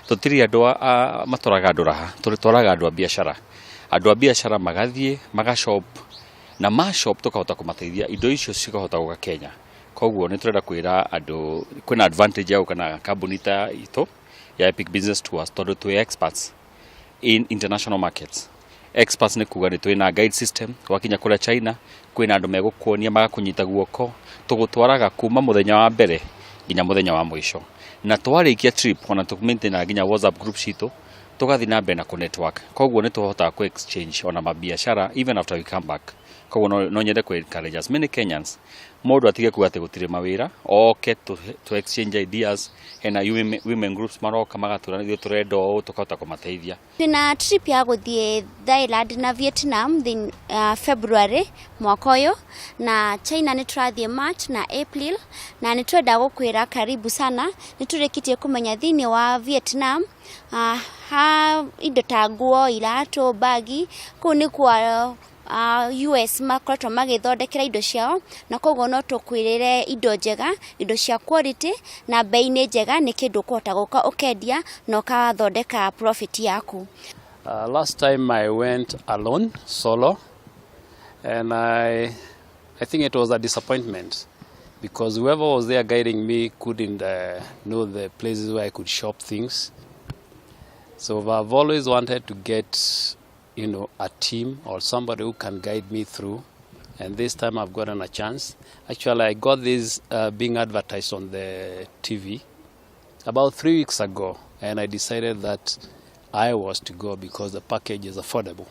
Tũtirĩ andũ matwaraga andũ raha, tũtwaraga andũ a biacara. Andũ a biacara magathiĩ magashop na mashop, tũkahota kũmateithia indo icio cikahota gũka Kenya. Koguo nĩ tũrenda kwĩra andũ kwĩna advantage ya gũka na kambuni ta itũ ya Epic Business Tours, tondũ twĩ experts in international markets. Experts nĩ kuga nĩ twĩna guide system. Wakinya kũrĩa China, kwĩna andũ megũkuonia, magakũnyita guoko, tũgũtwaraga kuma mũthenya wa mbere nginya mũthenya wa mũico. Na twarĩkia trip, ona tũ maintain nginya WhatsApp group citũ, tũgathiĩ na mbere na kũ network. Koguo nĩ tũhotaga kũ exchange ona mabiacara even after we come back. Koguo no nyende kũ encourage as many Kenyans, mũndũ atige kuga atĩ gũtirĩ mawĩra, oke to exchange ideas. Hena women groups maroka magatwĩra ithuĩ tũrenda ũũ, tũkahota kũmateithia. Twĩna trip ya gũthiĩ Thailand na Vietnam thĩ February mwaka ũyũ, na China nĩ tũrathiĩ March na April, na nĩ twenda gũkwĩra karibu sana. Nĩ tũrĩkĩtie kũmenya thĩinĩ wa Vietnam ha indo ta nguo, iratũ, bagi, kũu nĩkuo US makoretwo magĩthondekera indo ciao, na koguo no tũkwĩrĩre indo njega, indo cia quality na bei-inĩ njega, nĩ kĩndũ ũkũhota gũka ũkendia na ũkathondeka profit yaku. Last time I went alone, solo, and I think it was a disappointment because whoever was there guiding me couldn't know the places where I could shop things. So I've always wanted to get a team or somebody who can guide me through. And this time I've gotten a chance. Actually, I got this being advertised on the TV about 3 weeks ago, and I decided that I was to go because the package is affordable.